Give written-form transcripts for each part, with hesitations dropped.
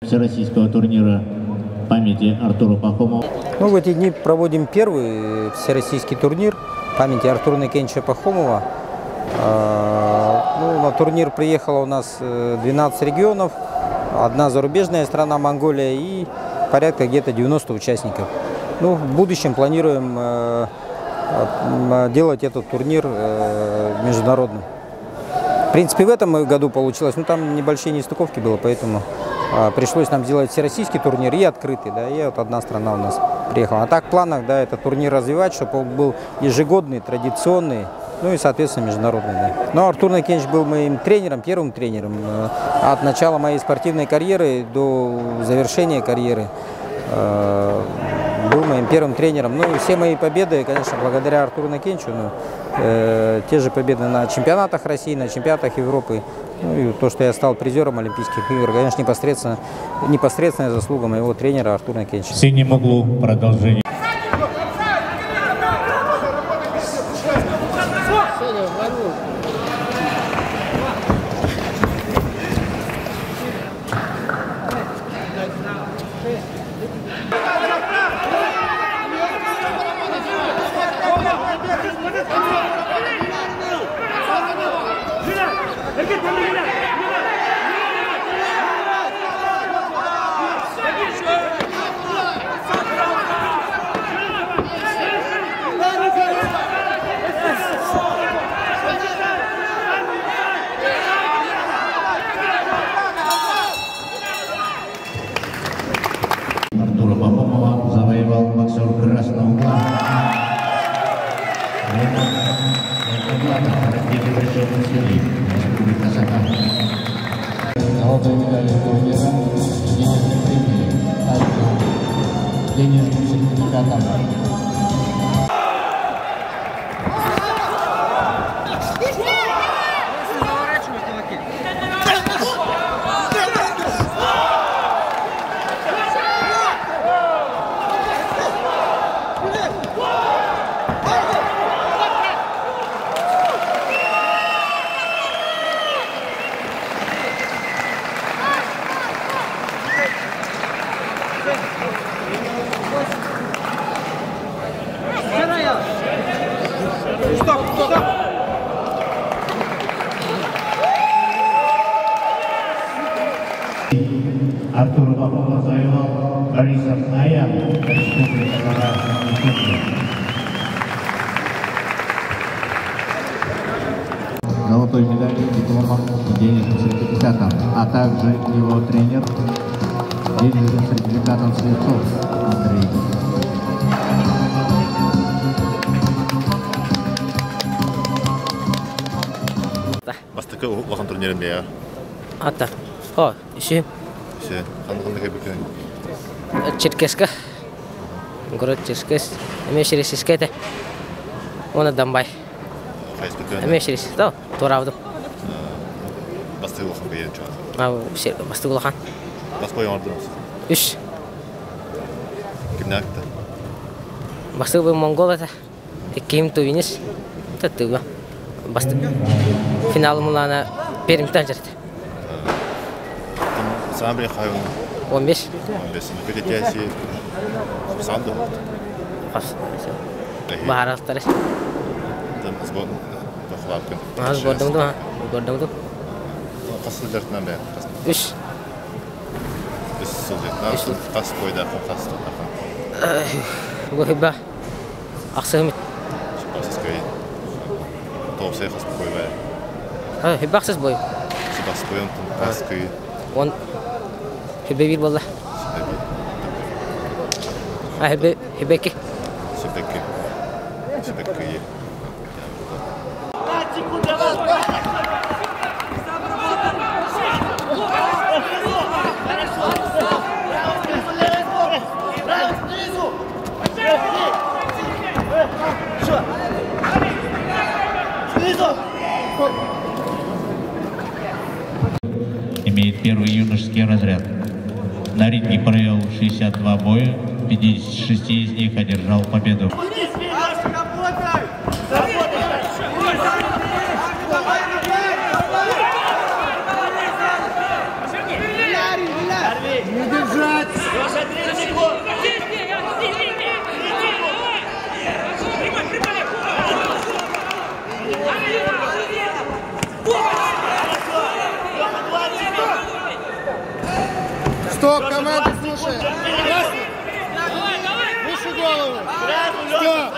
Всероссийского турнира памяти Артура Пахомова. Ну, в эти дни проводим первый всероссийский турнир памяти Артура Иннокентьевича Пахомова. Ну, на турнир приехало у нас 12 регионов, одна зарубежная страна Монголия и порядка где-то 90 участников. Ну, в будущем планируем делать этот турнир международным. В принципе, в этом году получилось, ну там небольшие нестыковки было, поэтому пришлось нам сделать всероссийский турнир и открытый, да, и вот одна страна у нас приехала. А так в планах, да, этот турнир развивать, чтобы он был ежегодный, традиционный, ну и, соответственно, международный. Да. Но Артур Иннокентьевич был моим тренером, первым тренером. От начала моей спортивной карьеры до завершения карьеры был моим первым тренером. Ну и все мои победы, конечно, благодаря Артуру Иннокентьевичу. Ну, те же победы на чемпионатах России, на чемпионатах Европы. Ну, и то, что я стал призером Олимпийских игр, конечно, непосредственная заслуга моего тренера Артура Иннокентьевича. В синем углу продолжение. Артура Пахомова завоевал боксер красного угла. Республика Саха. Золотой медалью турнира, денежной премией, также денежным сертификатом. Стоп, стоп! Артур Пахомов завоевал Борисов Аян, Республика Казахстан. Золотой медалью, дипломом и денежным сертификатом, а также его тренер денежным сертификатом Слепцов Андрей. Бастакы улахан турнирым бэйэ. Ата. О, еще. Еще. Ханна кэбикэн. Черкесска. Город Черкес. Эме Черкесскэ. Она Донбай. Эме Черкес. Да, туораабытым. Бастакы улахан бэйэн чугас. А, бастакы улахан. Бас бой оҥордуҥ? Үс. Кимнээх Бастакы бой монгол этэ. Иккиһим тувинец. Тыга. Бастакы финал мулана Пермьтан жерде. Саҥа били хайын? 15. 15. Көтөтээси санды. Хас. Бааралтары. Сбор тохлапкын. А, сбордың ду, сбордың ду. Хас сылдьартынан бэйэ? Үс. Үс сылдьартынан. Хас бойдаахын, хас тохтаахын? Бу ахсымыт. Сыскай. Тоопсай хас бой бар? Хибэ ахсыс бой. Хибэ ахсыс бой, онтон хас кый? Он хибэ биир буолла. А хибэ хибэки. Хибэки. Хибэки. Имеет первый юношеский разряд. На ринге провел 62 боя, в 56 из них одержал победу. Не держать! Стоп, команду слушай! Красный! Выше голову! Стоп!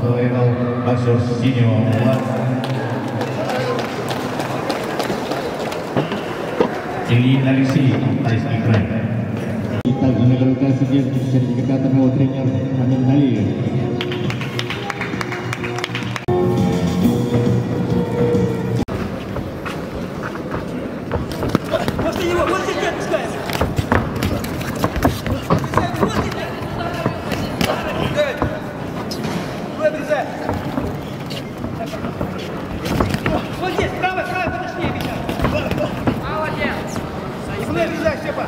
Завоевал боксер синего угла Ильин Алексей, Алтайский край. И также награждается денежным сертификатом его тренер Амин Алиев. После него, вот здесь не отпускаем! Вот здесь! Обрезай! Вот здесь, право, право, подошли, меня! Молодец! Углы обрезай, Степа!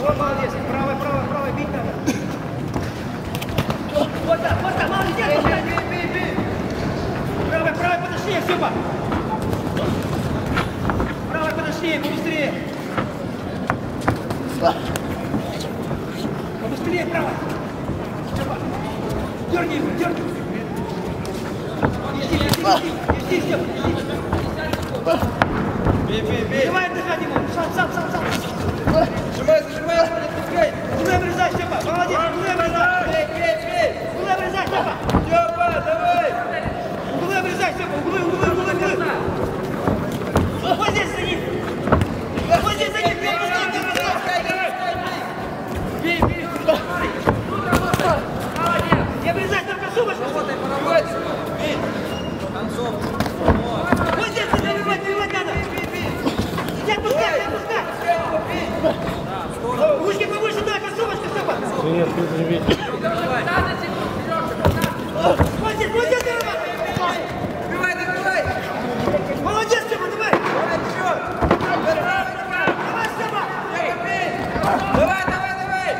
Вот, молодец! Право, право, право, бить надо! Вот так, молодец! Бей, бей, бей! Право, право, подошли, Степа! Право, подошли, побыстрее! Побыстрее, право! Степа! Дерни его, дерни! Иди, иди, иди, Степа, иди! Бей, бей, бей! Давай отдыхать ему! Сам, сам, сам, сам! Зажимай, зажимай, отпускай! Углы обрезай, Степа! Молодец! Углы обрезай! Бей, бей, бей! Углы обрезай, Степа! Степа, давай! Углы обрезай, Степа! Углы, углы, углы, углы! Вот здесь за ним! Вот здесь за ним! Бей, бей, бей! Бей, бей! Не обрезай, только сумочку! Бей! Вот здесь добивать, добивать надо! Не отпускай, не отпускай! Ручки повыше, дай, кроссовочка, Степа! Привет, привет. Вот здесь, давай! Добивай, добивай! Молодец, Степа, давай! Давай, Степа! Давай, давай, давай!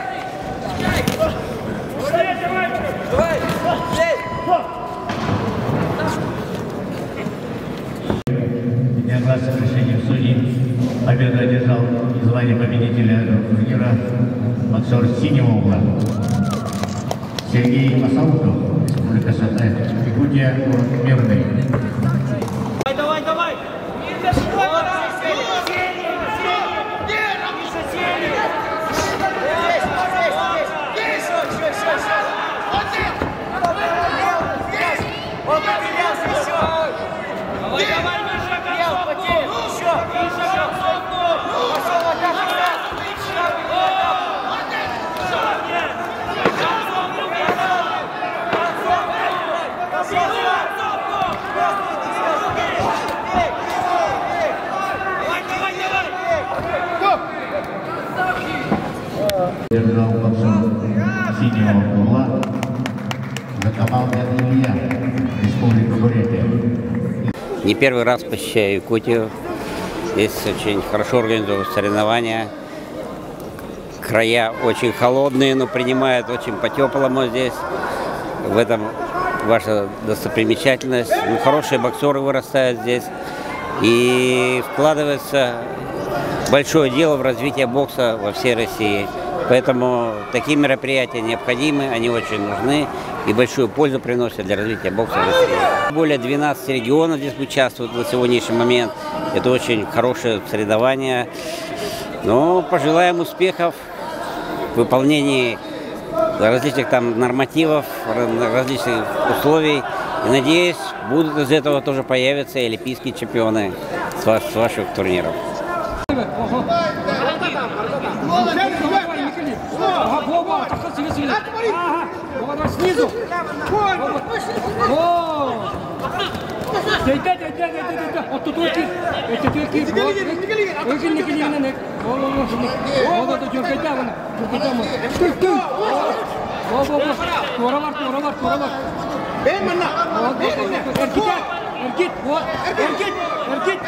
Давай! Единогласным решением судей победу одержал и звание победителя турнира боксер синего угла Сергей Масаутов, Республика Саха, Якутия, город Мирный. Давай, давай, давай! Держал боксер синего угла Закамал Илья, Республика Бурятия. Не первый раз посещаю Якутию. Здесь очень хорошо организованы соревнования. Края очень холодные, но принимают очень по-теплому здесь. В этом ваша достопримечательность. Ну, хорошие боксеры вырастают здесь. И вкладывается большое дело в развитие бокса во всей России. Поэтому такие мероприятия необходимы, они очень нужны и большую пользу приносят для развития бокса в России. Более 12 регионов здесь участвуют на сегодняшний момент. Это очень хорошее соревнование. Но пожелаем успехов в выполнении различных там нормативов, различных условий. И надеюсь, будут из этого тоже появятся и олимпийские чемпионы с ваших турниров. Снизу! Во, во, во. Туора бар, туора бар, туора бар. Эргит, эргит, вот. Эргит, эргит,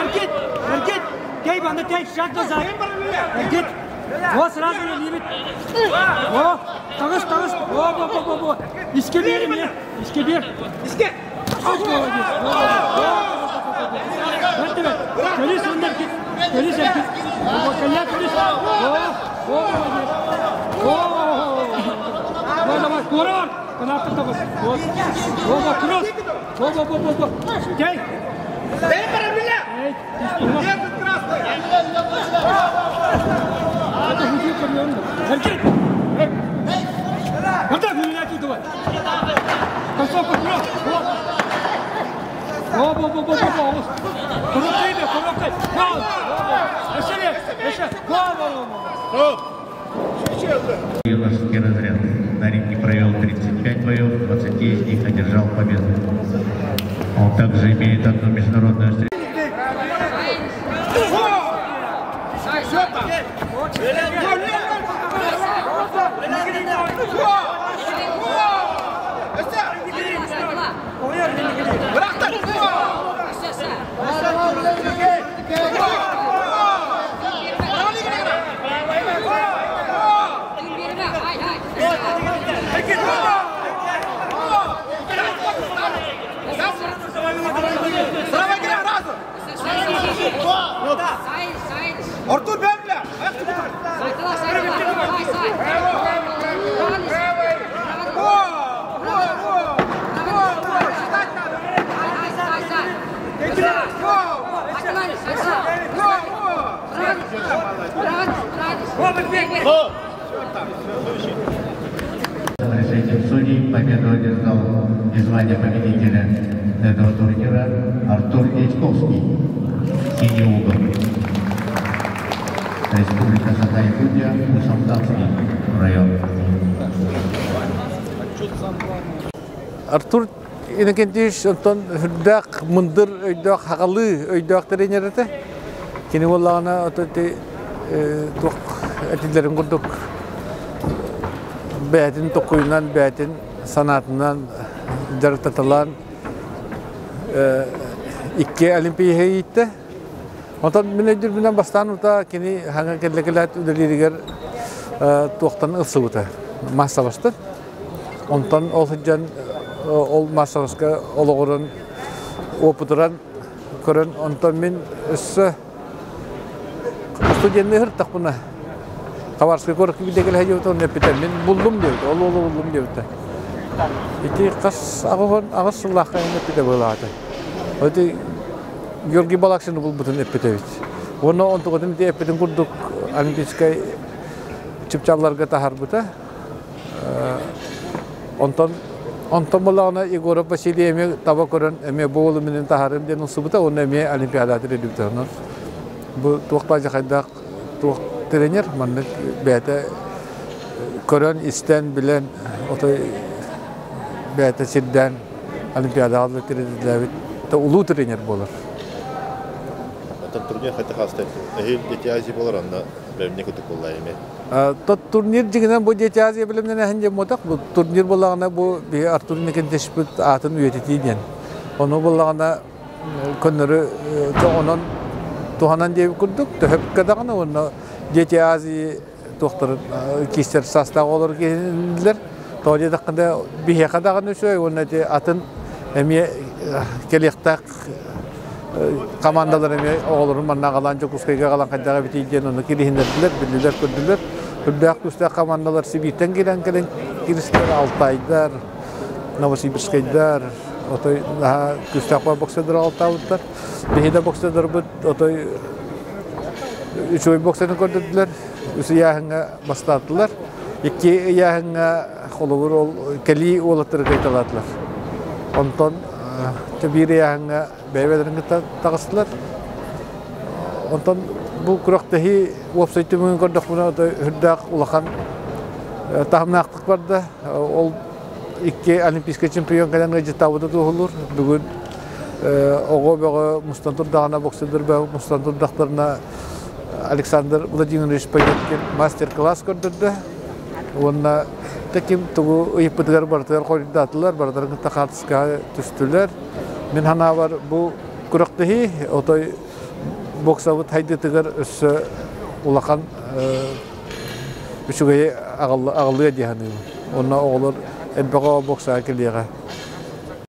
эргит, эргит. Тей, банда, тей, шаг назад. Эргит. Вот, сразу не лимит. Во, таҕыс, таҕыс. Во, во, во, во, во. Иске бер, мне. Иске бер. Иске. Молодец. Кэлис, онно эргит. Кэлис, эргит. Кэллэ, кэлис. Во, во, молодец. Во, давай, давай, туора бар. Канаттан таҕыс. Вот. Во, во, кросс. Во, во, во, во, во. Кей. Эй, Это худой камион. Эргит. Вот так, меня тут давай. Концовка, кросс. Вот. Во, во, во, во, во, во. Коробкай, коробкай. Во, во, Эше, эше. Во, во, во, во. Юношеский разряд. На ринге провел 35 боев, 20 из них одержал победу. Он также имеет одну международную встречу. Артур Бергля! Решением судей победу одержал и звание победителя этого турнира Артур Дядьковский, синий угол. Республика Саха-Якутия, Усть-Алданский район. Артур Иннокентьевич онтон үрдээх мындыр өйдөөх хагалыы өйдөөх тренер этэ. Кини буоллаҕына ото ити туох этиллэрин курдук бэйэтин токуйунан, бэйэтин санаатынан дьарыктаталаан икки олимпийга ииттэ. Онтон мин өйдүүрбүнэн бастаан ута кини хаҥа кэллэ кэлээт үлэлииригэр туохтан ылсыбыта маассабастан. Онтон ол сылдьан ол маассабаска олоҕуран уопутуран көрөн онтон мин өссө студенныыр сырыттахпына Хабаровскай куоракка биирдэ кэлэ сылдьыбыта онно эппитэ мин буллум диэбитэ ол уолу буллум диэбитэ. Ити хас аҕыс сыллаахха эппитэ быһыылаах этэ. Ити Георгий Балакшины булбутун эппит эбит. Уонна онтукатын ити эппитин курдук олимпийскай чыпчаалларга таһаарбыта. Онтон онтон буоллаҕына Егоров Василий эмиэ таба көрөн эмиэ бу уолу минин таһаарым диэн ылсыбыта уонна эмиэ олимпиадатын илдьибитэ. Онон бу туох баадьахайдаах туох тренер маннык бэйэтэ көрөн, истэн, билэн отой бэйэтэ сирдээн олимпиадаҕа тиридиллээбит улуу тренер буолар. Оттон турнир хайдах ааста? Эһиил Дети Азии буолар, онно бэлэмнии курдук буолла эмиэ. Турнир дьиҥинэн бу Дети Азии бэлэмнэнэһин диэн буотах. Бу турнир буоллаҕына бу биһи Артур Никитичпит аатын үйэтитии диэн. Ону буоллаҕына көннөрү онон туһанан диэбит курдук төһөпкө даҕаны уонна Дети Азии туохтарын киистэр саастаах оҕолор киһиннилэр. Тоҕо диэтэххинэ биһиэхэ даҕаны үчүгэй уонна ити атын эмиэ кэлиэхтээх командалар эмиэ оҕолорун манна аҕалаан Дьокуускайга аҕалан хайдах эбитий диэн ону кириһиннэрдилэр, биллилэр, көрдүлэр. Үрдээх күүстээх командалар Сибииртэн киирэн кэлэн киристилэр, Алтайдар, Новосибирскайдар, отой наһаа күүстээх боксердар аҕалтаабыттар. Биһи да боксердарбыт отой үчүгэй боксерын көрдөрдүлэр, үс ыйааһыҥҥа бастаатылар. Икки ыйааһыҥҥа холобур ол кэлии уолаттары кыайталаатылар. Онтон биир ыйааһыҥҥа бэйэ-бэйэлэрин кытта таҕыстылар. Онтон бу күрэхтэһии уопсай түмүгүн көрдөхпүнэ үрдээх улахан таһымнаахтык барда. Ол икки олимпийскай чемпион кэлэн ыалдьыттаабыта туоһулуур. Бүгүн оҕо бөҕө мустан турдаҕына, боксердар бөҕө мустан турдахтарына Александр Владимирович Поветкин мастер-класс көрдөрдө уонна Ким тугу ыйыппытыгар барытыгар хоруйдаатылар, барытарын кытта хаартыскаҕа түстүлэр. Мин санаабар бу күрэхтэһии отой боксабыт хайдытыгар өссө улахан үчүгэйи аҕалыа дии саныыбын. Онно оҕолор элбэх оҕо боксаҕа кэлиэҕэ.